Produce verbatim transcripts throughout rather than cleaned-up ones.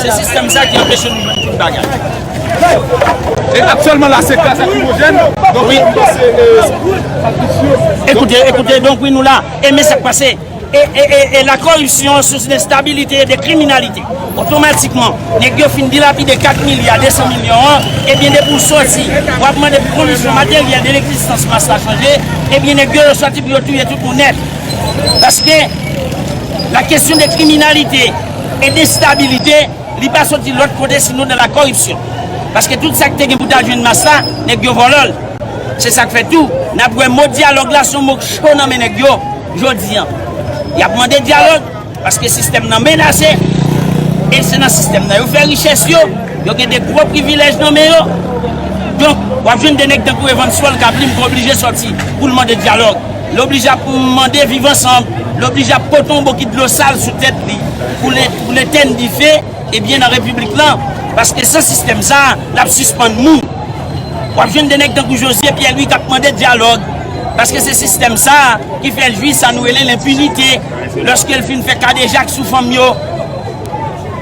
Se sistèm sa ki anpeche nou jwenn tout bagay. E aktyèlman la, se gaz lakrimojèn. Donk, wi. Ekoute, ekoute, donk wi, nou la. E men sa k pase. E, e, e, e la koripsyon, sous de stabilite e de kriminalite. Otomatikman, nèg yo fin dilapide kat milya de san milyon an, ebyen, depi w sòti, w ap mande pou kondisyon materyèl de legzistans mas la chanje, ebyen, nèg yo, yo sòti pou yo touye tout moun nèt. Paske la kesyon de kriminalite e de stabilite, li pa soti lòt kote sinon nan la koripsyon. Paske tout sa k te gen pou ta jwenn mas la, nèg yo vòlò l. Se sa k fè tou, n ap wè mo dyalòg la se yon mo k cho nan men nèg yo jodi an. Y ap mande dyalòg, paske sistèm nan menase, e se nan sistèm nan yo fè richès yo, yo gen de gwo privilèj nan men yo. Donk, w ap jwenn de nèg tankou Evans Paul k ap li m k oblije sòti pou l mande dyalòg. L oblije ap mande viv ansanm, l oblije ap pote yon bokit dlo sal sou tèt li pou l, pou l etèn dife, ebyen, nan repiblik lan, paske san sistèm sa a, l ap sispann mou. W ap jwenn de nèg tankou Josué Pierre-Louis k ap mande dyalòg, paske se sistèm sa a ki fè l jwi sa nou rele lenpinite, lòske l fin fè kadejak sou fanm yo.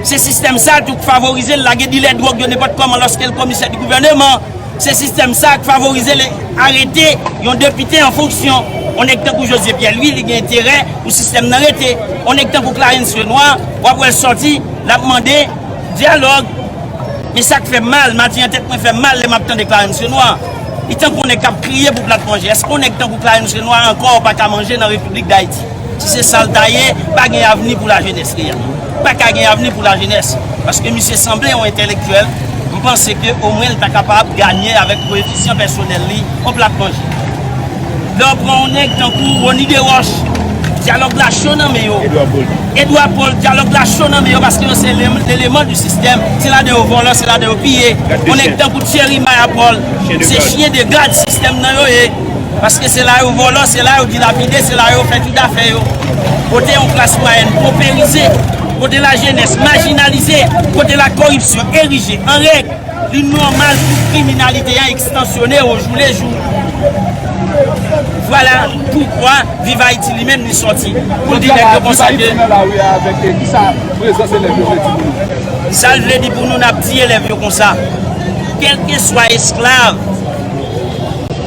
Se sistèm sa a tou k favorize l lage dilè dwòg yo nenpòt kòman lòske l komisè di gouvèneman. Se sistèm sa a k favorize l arete yon depite an fonksyon. Yon nèg tankou Josué Pierre-Louis, li gen enterè pou sistèm nan rete. Yon nèg tankou Clarens Renois, w ap wè l sòti, l ap mande dyalòg. Men sa k fè m mal, maten an tèt mwen fè m mal lè m ap tande Clarens Renois. Li tankou yon nèg k ap kriye pou plat manje. Èske yon nèg tankou Clarens Renois ankò pa ka manje nan Repiblik Dayiti? Si se sa l ta ye, pa gen avni pou lajenès li a. Pa ka gen avni pou lajenès. Paske misye sanble yon entèlektyèl, m panse ke omwen l ta kapab ganye avèk koefisyan pèsonèl li yon plat manje. Lè w pran yon nèg tankou Rony Desroches, dyalòg la cho nan men yo. Edouard Paul, dyalòg la cho nan men yo paske yo se lem- eleman di sistèm. Se ladan yo vòlò, se ladan yo piye. Yon nèg tankou Thierry Mayapol, se chyen de gad sistèm nan yo ye. Paske se la yo vòlò, se la yo dilapide, se la yo fè tout afè yo. Kote yon klas mwayèn poperize, kote lajenès majinalize, kote la koripsyon erije an règ, li nòmal pou kriminalite a ekstansyone ojou le jou. Vwala poukwa Viv Ayiti li menm li sòti pou di nèg yo konsa ke. Sa l vle di pou nou, n ap di elèv yo konsa, kèlkeswa esklav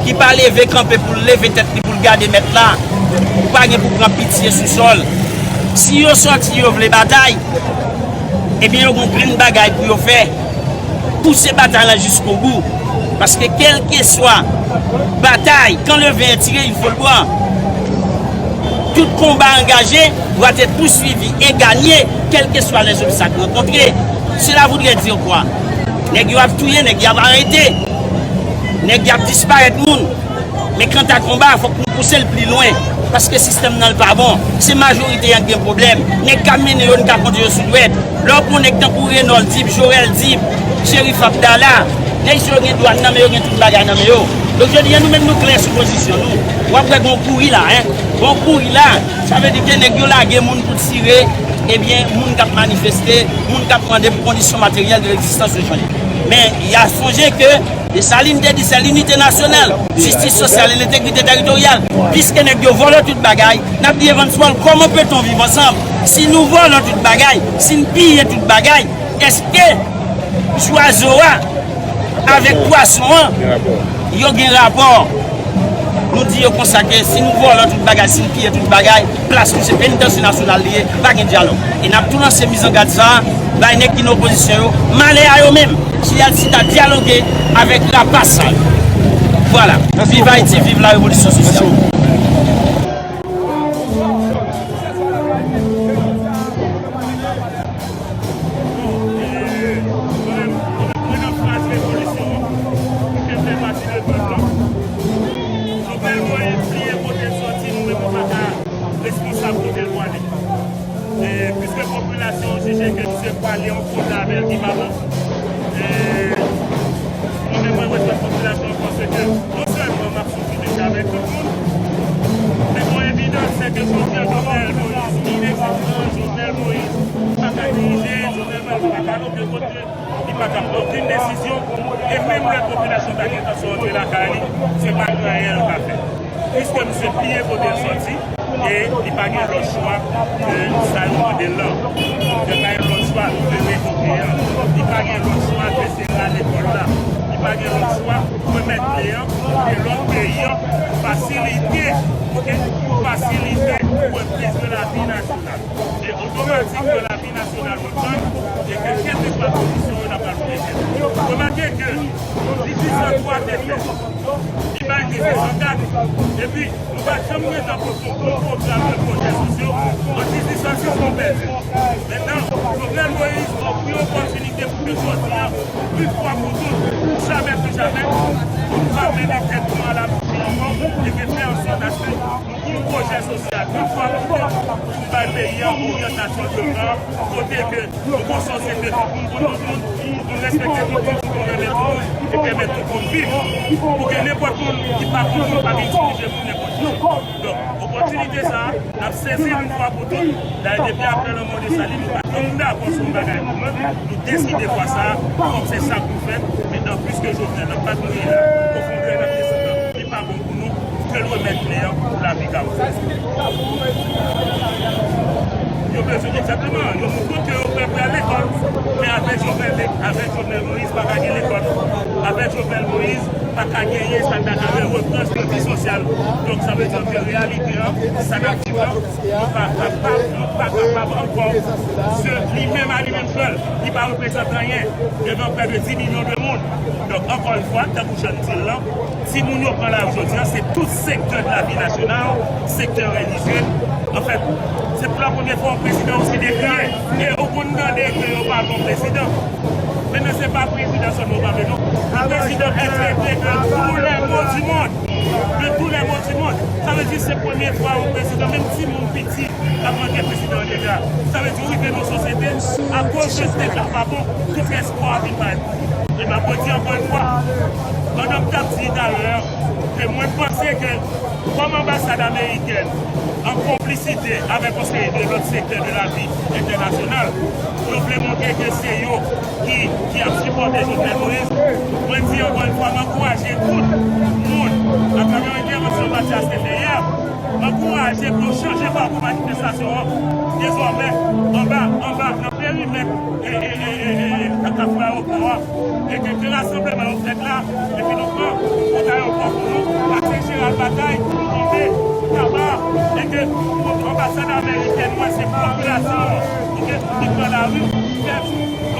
ki pa leve kanpe pou l leve tèt li pou l gade mèt la, ou pa gen pou pran pitye sou sòl. Si yo sòti yo vle batay, ebyen yo gon grenn bagay pou yo fè. Pouse batay la jiskobou. Paske kèlkeswa batay, quand le vent est tiré, il faut le boire. Tout combat engagé doit être poursuivi et gagné, quels que soient les obstacles rencontrés. Cela voudrait dire quoi? Nèg yo ap touye, nèg y ap arete, nèg y ap disparèt moun. Men kanta konba a, fòk nou pouse l pli lwen. Paske sistèm nan l pa bon. Se majorite a k gen pwoblèm. Nèg k ap mennen yo, n ka konte yo sou dwèt. Lè w pran nèg tankou Renòl Dib, Jorèl Dib, Cherif Abdala, nèg sa yo gen dwàn nan men yo, gen tout bagay nan men yo. Donk, jodi a, nou menm nou klè sou pozisyon nou. W ap wè gon kouri la, en. Gon kouri la. Sa vle di ke nèg yo lage moun pou tire, ebyen, moun k ap manifeste, moun k ap mande pou kondisyon materyèl de legzistans yo chanje. Men, y a sonje ke Desalin te di se linite nasyonal, jistis sosyal e lentegrite teritoryal. Piske nèg yo vòlò tout bagay, n ap di Evans Paul, comment peut-on vivre ensemble? Si nou vòlò tout bagay, si n piye tout bagay, èske zwazo a avèk pwason an, yo gen rapò? Nou di yo konsa ke si nou vòlò tout bagay, si n piye tout bagay, plas nou se penitansye nasyonal li ye, pa gen dyalòg. E n ap tou lanse mizangad sa a bay nèg ki nan opozisyon yo, malè a yo menm. Si y al chita dyaloge avèk rapas sa yo. Vwala. Viv Ayiti, viv la revolisyon sosyal. Mwen nan faz revolisyon an, mwen fè pati de pèp la. Jovenel Moïse bliye kote l sòti, nou menm nou pa ka responsab kote l pwale. E, piske popilasyon an jije ke misye pwale yon kote avè l ki pa bon, e, mwen menm mwen respekte popilasyon an paske non sèlman m ap soufri deja avèk tout moun, men bon evidans se ke jodi a Jovenel Moïse li inegzistan, Jovenel Moïse pa ka dirije, Jovenel Moïse pa ka loke kote. Li pa ka pran okenn desizyon, e menm lè popilasyon ta gen tansyon antre lakay li, se pa gen anyen l ka fè. Piske misye bliye kote l sòti, e li pa gen lòt chwa ke sa yo mande l lan. Misye pa gen lòt chwa ke revoke an. Li pa gen lòt chwa ke se rale kòl la. Li pa gen lòt chwa pou remèt kle an, pou ke lòt peyi an fasilite, oke, fasilite pou repriz de lavi nasyonal. E otomatikman lavi nasyonal reprann, e ke kèlkeswa kondisyon yo n ap pral pran. Remake ke dizuit san twa te fèt, li bay dizuit san kat, epi nou pa t janm gentan pote yon pwogram de pwojè sosyo an dizuit san sis nou pèdi. Mentnan, Jovenel Moïse ofri opòtinite pou ke jodi a, yon fwa pou tout, pou jamè pou jamè, pou nou pa mennen tèt nou a la bouchi ankò, e ke fè an sòt aske yon pwojè sosyal, yon fwa pou tout, pou bay peyi a yon oryantasyon devan, kote ke nou gon sosyete tout moun pou tout moun, pou nou respekte tout moun, pou nou renmen tout moun, e pèmèt tout moun viv. Pou ke nenpòt moun ki pa bon moun pa vin dirije moun nenpòt jan. Donk, opòtinite sa a, n ap sezi l yon fwa pou tout. Dayè, depi apre lanmò Desalin, nou pa janm dakò sou yon bagay kòm, nou deside fwa sa a, fòk se sa k pou fèt. Mentnan, piske Jovenel lan pa t mouri la, pwofondè n ap desann nan, li pa bon pou nou, ke l remèt kle an pou lavi ka reprann. Yo bezwen, egzakteman, yo montre ke yo prè pou y al lekòl, men avèk Jovenel, avèk Jovenel Moïse, pa ka gen lekòl. Avèk Jovenel Moïse, pa ka genyen sa n ta ka rele reprann stati sosyal. Donk, sa vle di ke reyalite an, sa n ap viv la, nou pa kapab, nou pa kapab ankò, se li menm a li menm sèl, li pa reprezante anyen devan prè de dis milyon de moun. Donk, ankò yon fwa, tankou Jean di l lan, timoun yo pran lari jodi a, se tout sektè de lavi nasyonal, sektè relijye. Anfèt, se pou la premyè fwa yon prezidan osi dekriye. E ou konn tande ke yo pa bon prezidan. Mentnan, se pa prezidan sèlman yo pa vle, non. Yon prezidan ki trete de tous les maux du monde. De tous les maux du monde. Sa vle di, se premye fwa yon prezidan, menm timoun piti, k ap mande prezidan an dega. Sa vle di, ou rive nan yon sosyete, akoz de tèt la pa bon, tout espwa vin parèt. E m ap redi ankò yon fwa, pandan m t ap di talè a, ke mwen panse ke kòm anbasad amerikèn, an konplisite avèk yon seri de lòt sektè de lavi entènasyonal, yo vle montre ke se yo ki, ki ap sipòte Jovenel Moïse. Mwen di ankò yon fwa, m ankouraje tout moun Atravè entèvansyon Mathias te fè yè, ankouraje pou yo chanje pakou manifestasyon an dezòmè anba, anba, nan perimèt e, e, e, e, e, e, Kafou Ayewopò a. E ke, ke rasanbleman yo fèt la, epi nou pran wout Ayewopò pou nou pase Jeneral Batay, pou monte Taba, e ke anbasad amerikèn wè se popilasyon an, oke, ki pran lari, fè,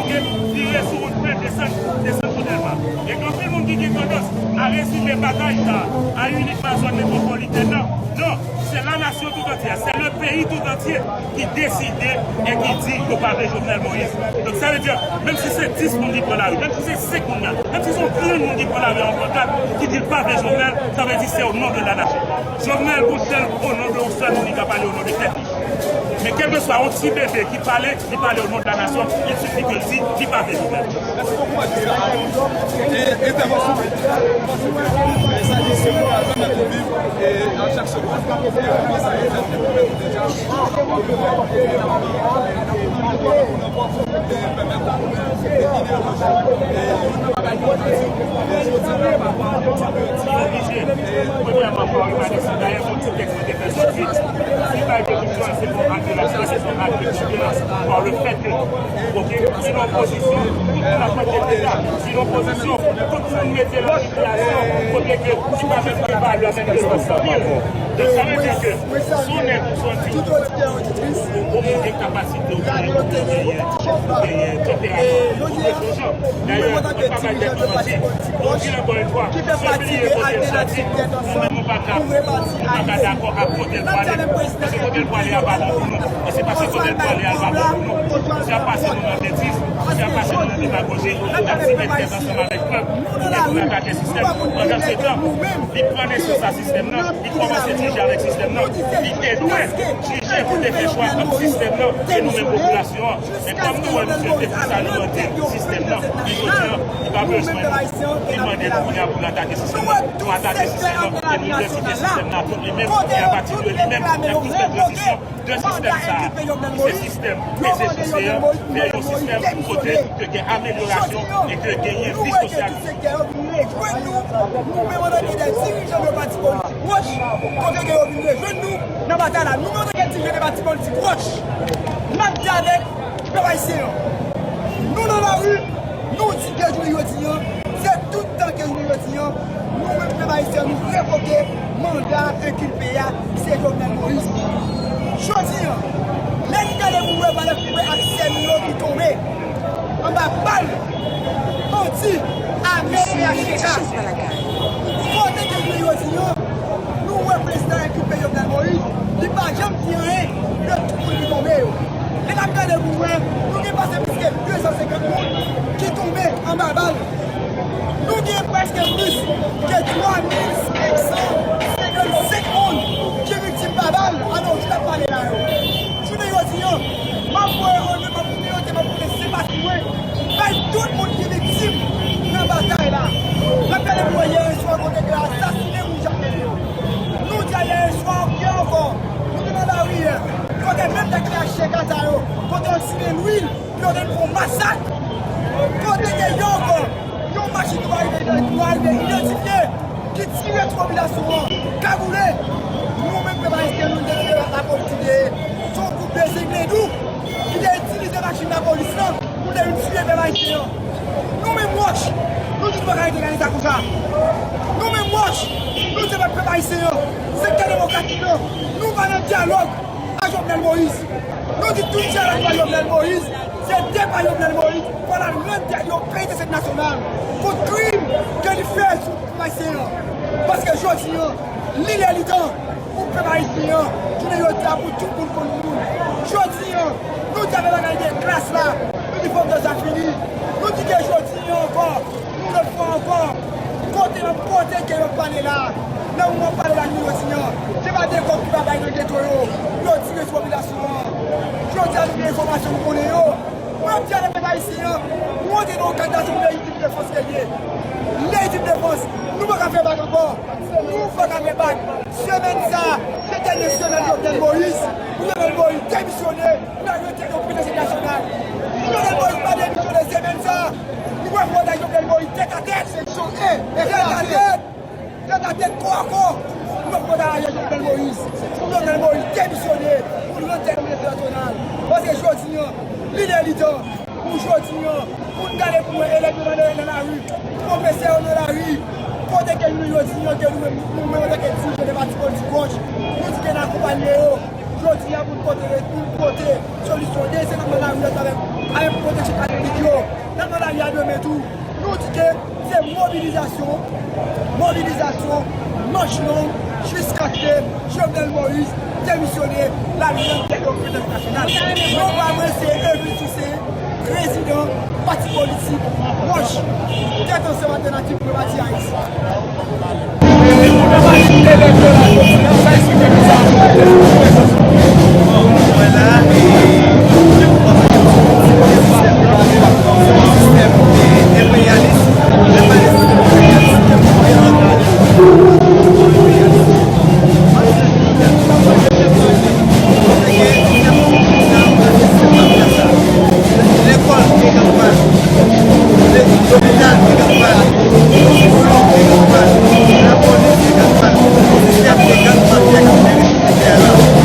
oke, vire sou wout mwen, desann, desann pou Dèlma. E gen anpil moun ki gen tandans a rezime batay sa a inikman a zòn metwopolitèn nan. Non, se la nation tout entière, c'est le pays tout entier ki deside e ki di yo pa vle Jovenel Moïse. Donk, sa vle di, menm si se dis moun ki pran lari, menm si se senk moun nan, menm si se yon grenn moun ki pran lari an pankat, ki di l pa vle Jovenel, sa vle di se o non de la nation. Jovenel, pou sèl, o non de yon sèl moun, li ka pale o non de tèt li. Men kèlkeswa yon ti bebe ki pale, li pale o non de la nation, il suffit ke l di li pa vle Jovenel. Mèsi bokou, Mathias. E entèvansyon, e sa ki se pou al pèmèt nou viv, e a chak segonn, e kòman sa yo fèt, e pèmèt nou deja, e pèmèt nou Premyèman, fò yo gade si dayè yon ti tèks mwen te fè sou Twitter. Si bay de Goujon se pou ak de la près, se pou ak de siveyans. Par le fait que, ok, si nan opozisyon, tout moun ap mete dega. Si nan opozisyon, tout moun mete nan sitiyasyon kote ke si pa mete valè menm de san mil. Donk, sa vle di ke si yon nèg ou si yon ti ou, ou gen kapasite ou genyen, ou genyen, ou genyen tanperaman, ou reflechi. Dayè, mwen pa bay tèt mwen manti. Pou di ankò yon fwa, se bliye kote l soti, nou menm nou pa ka, nou pa ka dakò ak kote l pwale. Paske kote l pwale a pa bon pou nou. E se paske kote l pwale a pa bon pou nou. Misye ap pase nou nan betiz, misye ap pase nou nan demagoji, l ap di met tèt ansanm avèk pèp, pou ke nou atake sistèm. Pandansetan, li pran nesans a sistèm nan, li kòmanse jije avèk sistèm nan. Li te dwe jije pou te fè chwa ant sistèm nan e nou menm popilasyon an. Men kòm nou wè misye te fè sa, li mande sistèm nan, li jodi an, li pa bezwen nou. Li mande nou kounye a pou n atake sistèm nan. Nou atake sistèm nan e nou dwe kite sistèm nan a tout li menm. E apati de li menm, n ap tout fè tranzisyon de sistèm sa a, ki se sistèm peze souse an, vè yon sistèm kote ke gen amelyorasyon e ke genyen vi sosyal. Sektè yo vin rejwenn nou, nou menm antanke de dirijan de pati politik Wòch, kote ke yo vin rejwenn nou nan batay la. Nou menm antanke dirijan de pati politik Wòch, n ap di avèk pèp ayisyen an. Nou nan lari, nou di ke jounen jodi an, se tout tan ke jounen jodi an, nou menm pèp ayisyen an, nou revoke manda enkilpe a, ki se Jovenel Moïse. Jodi an, lè n gade pou wè valè fouwe ak sèl yo ki tonbe anba bal bandi ame P H T K. Kote ke jounen jodi an, nou wè prezidan enkilpe Jovenel Moïse, li pa janm di anyen de tout moun ki tonbe yo. Lè n ap gade pou wè, nou gen pase plis ke de san senkant moun ki tonbe anba bal. Nou gen prèske plis ke twa mil senk san senkannsenk moun ki viktim pa bal, alò, jou n ap pale la yo. Jounen jodi an, m ap voye onè, m ap voye onè, m ap voye senpati mwen bay tout moun ki viktim nan batay la. N ap gade pou wè yè swa kote ke yo asasinen moun Jakmèl yo. Nou di a yè swa, yè ankò, nou te nan lari yè, kote menm nèg ki achte kata yo, kote yo simen lwil, yo te fè yon masak. Kote ke yo ankò, yon machin nou pa rive, nou pa rive idantifye, ki tire sou popilasyon an, kagoule. Nou menm pèp ayisyen, nou te tire lapolis ki te ye. Se yon gwoup de zenglendou ki te itilize machin lapolis lan pou te vin tiye pèp ayisyen an. Nou menm Wòch, nou di nou pa ka rete gade sa konsa. Nou menm Wòch, nou se pèp ayisyen an, sektè demokratik lan, nou pa nan dyalòg a Jovenel Moïse. Nou di tout dyalòg pa Jovenel Moïse, se depa Jovenel Moïse pou al rann tèt yo peye desèt nasyonal kont krim ke li fè sou pèp ayisyen an. Paske jodi an, li lè li tan pou pèp ayisyen an, jounen jodi a pou tout moun konn moun. Jodi an, nou di avè bagay de klas la, nou di fòk de sa fini. Nou di ke jodi an ankò, yon lòt fwa ankò, kote nan kote ke yo pale la, nan moman pale la nou yo di an, se pa de kòb ki pa bay nan geto yo, yo tire sou popilasyon an. Jodi a nou gen enfòmasyon nou konnen yo. Mwen ap di a nan pèp ayisyen an, nou antre nan yon kat da sou lejitim defans ke l ye. Lejitim defans, nou pa ka fè bak ankò. Nou pa ka fè bak. Semèn sa a, se dènye semèn Jovenel Moïse, pou Jovenel Moïse demisyone. N a rete yon prezidan nasyonal. Jovenel Moïse pa demisyone semèn sa. Nou wè fò Jovenel Moïse tèt a tèt. Tèt a tèt. Tèt a tèt. Atè kò a kò, nou pran bagay Jovenel Moïse. Pou Jovenel Moïse demisyone, pou l rantre nan Assanble Nasyonal. Paske jodi a, li lè li tan, pou jodi a, pou n gade pou wè elèv yo nan, nan lari, pwofesè yo nan lari, kote ke nou jodi a, ke nou menm, nou menm antanke dirijan de pati politik Wòch, nou di ke n akonpanye yo. Jodi a, pou n pote, pou n pote solisyon, dezyèm nan lari a avèk, avèk pwoteksyon akademik yo. Nan lari a demen tou, nou di ke se mobilizasyon, mobilizasyon, mach long, jiskaske Jovenel Moïse demisyone, lari a dèyè yon konferans nasyonal. Non pa mwen, se Hervé Toussaint, prezidan pati politik Wòch, Tèt Ansanm Altènativ pou Pati Ayisyen. Lekòl ki gen kanpay, lopital ki gen kanpay, pwofesè ki gen kanpay, lapolis ki gen kanpay, sistèm ki gen kanpay, sistèm ki gen kanpay.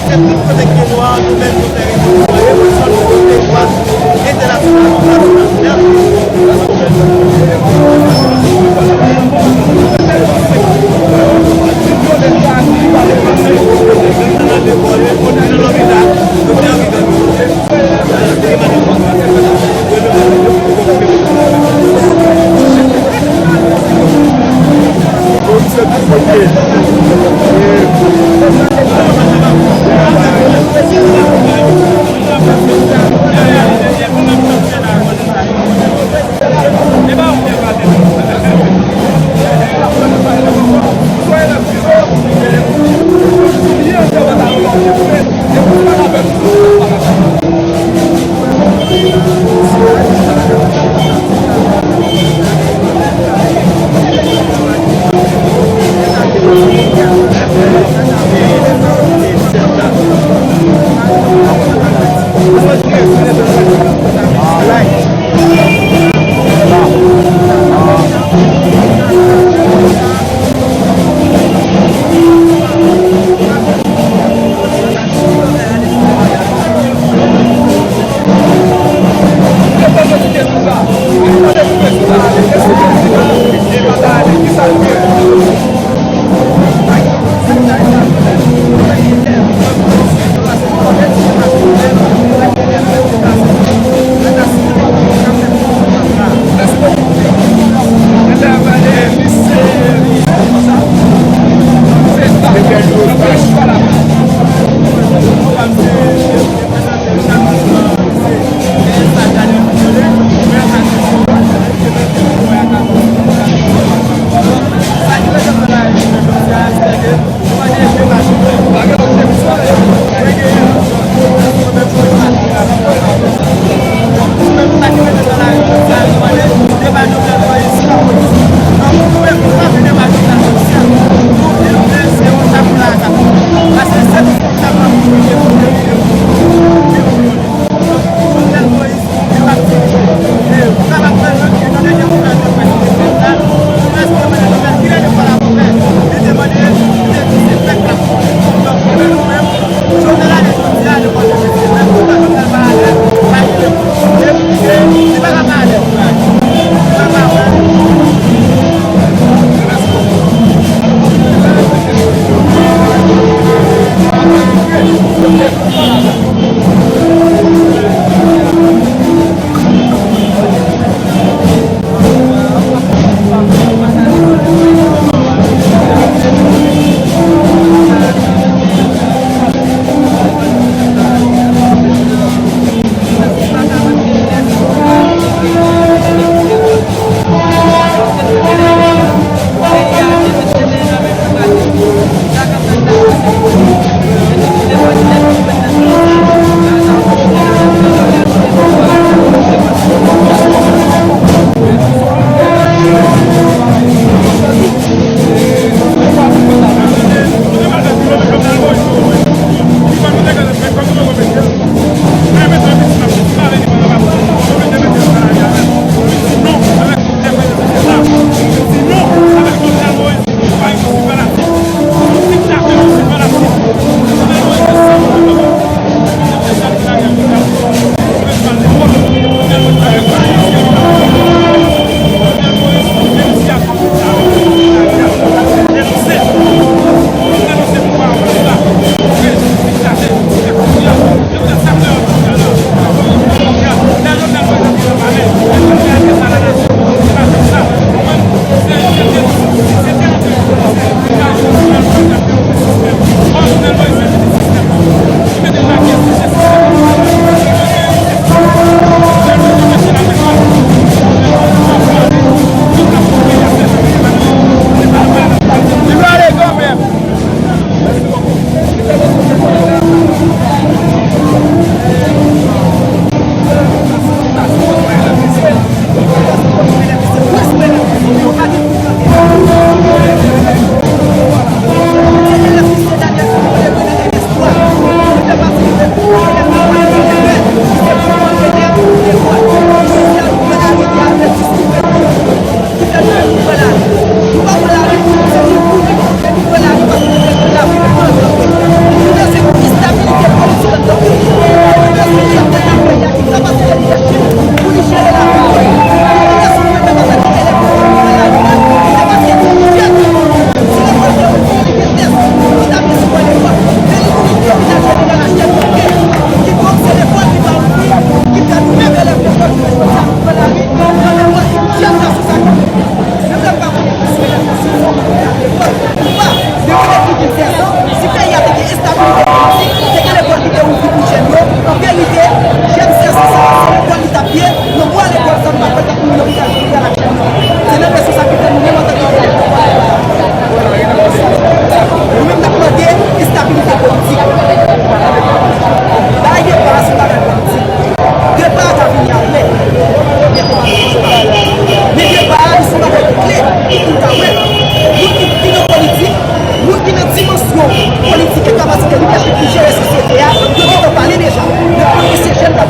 Se tout kote ki gen nwa, nou menm nou fè revolisyon, revolisyon nou pote vwa entènasyonal, nasyonal.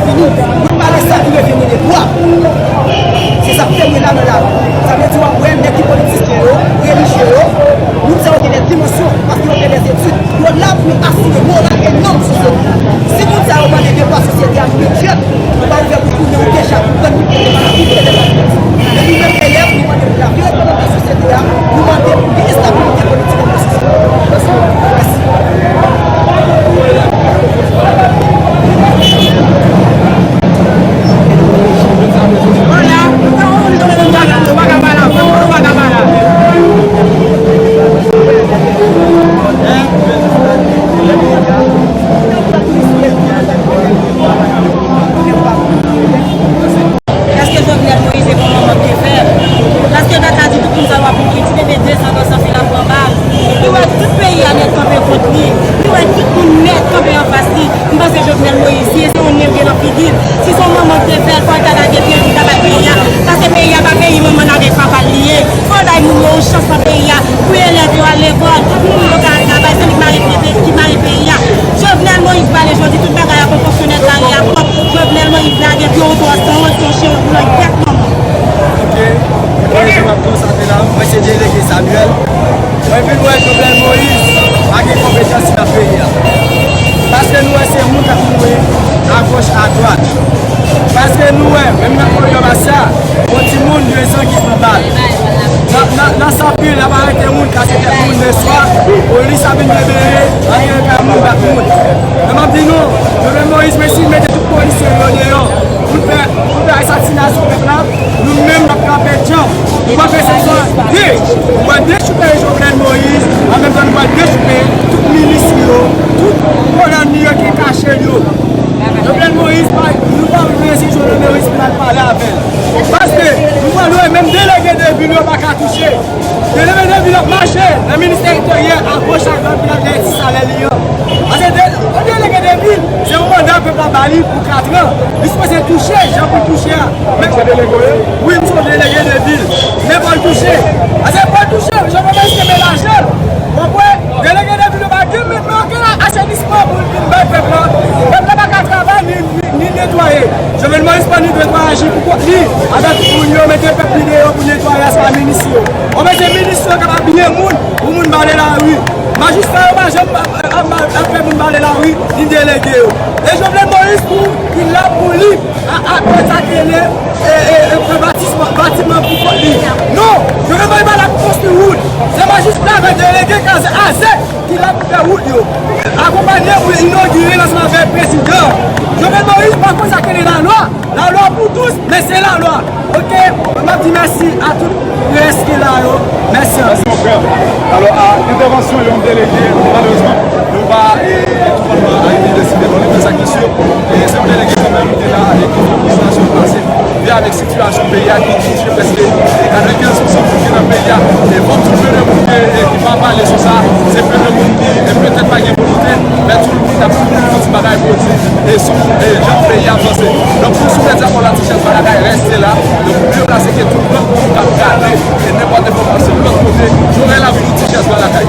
Nou, nou pale sa ki revyen nou de dwa. Se sa k fè mwen la nan lari. Sa vle di w ap wè nèg ki politisyen yo, relijye yo, moun sa yo gen de dimansyon paske yo fè dèzetid. Yo la pou yo asire moral e nòm sosyete a. Si moun sa yo mande de dwa sosyete a, nou menm jèn, nou pa ouvè pou tounen ou deja konprann nou pwoblematike de la politik. Men nou menm elèv, nou mande pou lavi ekonomik sosyete a, nou mande pou gen estabilite politik ann nan sosyete a. Mèsi. Èske Jovenel Moïse se yon manman k te fè l? Paske dat la di tout moun sa yo ap mouri, ti bebe de zan nan san fil ap pran bal. Nou wè tout peyi a nèt kanpe kont li. Nou wè tout moun nèt kanpe anfas li. M panse Jovenel Moïse, si se yon nen l gen nan figi l, si se yon manman k te fè l, fò l ta lage pye l pou l ta bay peyi a. Paske peyi a pa peyi manman l avèk papa l li ye. Fò l bay moun yo yon chans nan peyi a, pou elèv yo al lekòl, pou moun yo ka al travay, se li k mare peyi, ki mare peyi a. Jovenel Moïse pale jodi, tout bagay ap an fonksyonèl kare a pwòp. Jovenel Moïse lage pye w twò san wont, se yon chen w ap pran gèt manman. Ok, mwen menm jan m ap konstate la, mwen se delege Samuel. Mwen vin wè Jovenel Moïse pa gen konpetans nan peyi a. Paske nou wè se moun k ap mouri agoch adwat. Paske nou wè, menm nan Kòlè Masya, yon timoun de zan ki pran bal. Nan, nan, nan Sanpil, y ap arete moun, kase tèt moun de swa, polis ap vin debere, antre kay moun, bat moun. Men m ap di nou, Jovenel Moïse, men si l mete tout polisye yo deyò, pou l fè, pou l fè asasina sou pèp la, nou menm n ap ka pèdi. Nou pral fè sa de, nou pral dechouke Jovenel Moïse, an menm tan nou pral dechouke tout minis li yo, tout kolòn li yo ki kache yo. Jovenel Moïse, pa, nou pa vle si Jovenel Moïse pou n al pale avè l. Paske nou pral wè menm delege de vil yo pa ka touche. Delege de vil ap mache nan ministè enteryè agoch adwat pou l al genyen ti salè li an. Paske de, yon delege de vil, se yon manda pèp la ba li pou katran. Li sipoze touche jan pou l touche a. Men, wi, m se yon delege de vil. Men fò l touche. Paske fò l touche, Jovenel Moïse kenbe lajan l. Ou konprann? Delege de vil yo pa gen menm okenn asenisman pou l vin bay pèp la. Pèp la pa ka travay ni, ni, ni netwaye. Jovenel Moïse pa ni dwe pa aji pou kont li. Avèk moun yo mete pèp li deyò pou netwaye a, se pa minis yo. Ou mete minis yo k ap abiye moun, pou moun bale lari. Majistra yo pa janm ap, ap, ap, ap fè moun bale lari, ni delege yo. E Jovenel Moïse tou, ki la pou li a, a, atake le, e, e, e, fè batisman, batiman pou kont li. Non, Jovenel Moïse pa la pou konstwi wout. Se majistra avèk delege k a, a zèk ki la pou fè wout yo. Akonpanye pou inogire l ansanm avèk prezidan. Jovenel Moïse pa konn sa k rele lalwa. Lalwa pou tous, men se lalwa. Ok, m ap di mèsi a tout près ki la yo. Mèsi anpil. Mèsi, mon frè. Alò, a, entèvansyon yon delege, malerezman, nou pa, e, e, toutbònman a rive deside non li, men sa ki si, e, se yon delege kanmenm ki te la, e, ki fè yon prezantasyon pase, vin avèk sitiyasyon peyi a ki touche prèske, e, katrevenkenz pousan moun ki nan peyi a. E, bon, tout plen de moun ki, e, ki pa pale sou sa, se plen de moun ki, e, petèt pa gen volonte, men tout moun ap, tout moun yon ti bagay pou yo di, e, sou, e, jan peyi a vanse. Donk, pou sou mèt sa, pou la Tichèz Balakay reste la, donk, mye plase ke tout lòt moun k ap gade, e, nenpòt enfòmasyon lòt kote, nou rele avèk nou Tichèz Balakay.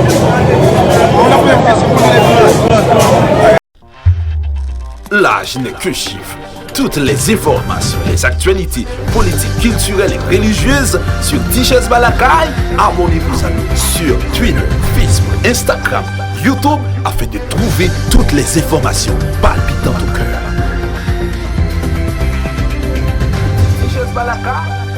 La je n'ai que chiffres. Toutes les informations, les actualités politiques, culturelles et religieuses sur Tichèz Balakay. Abonnez-vous à nous sur Twitter, Facebook, Instagram, YouTube afin de trouver toutes les informations palpitantes au cœur. Tichèz Balakay.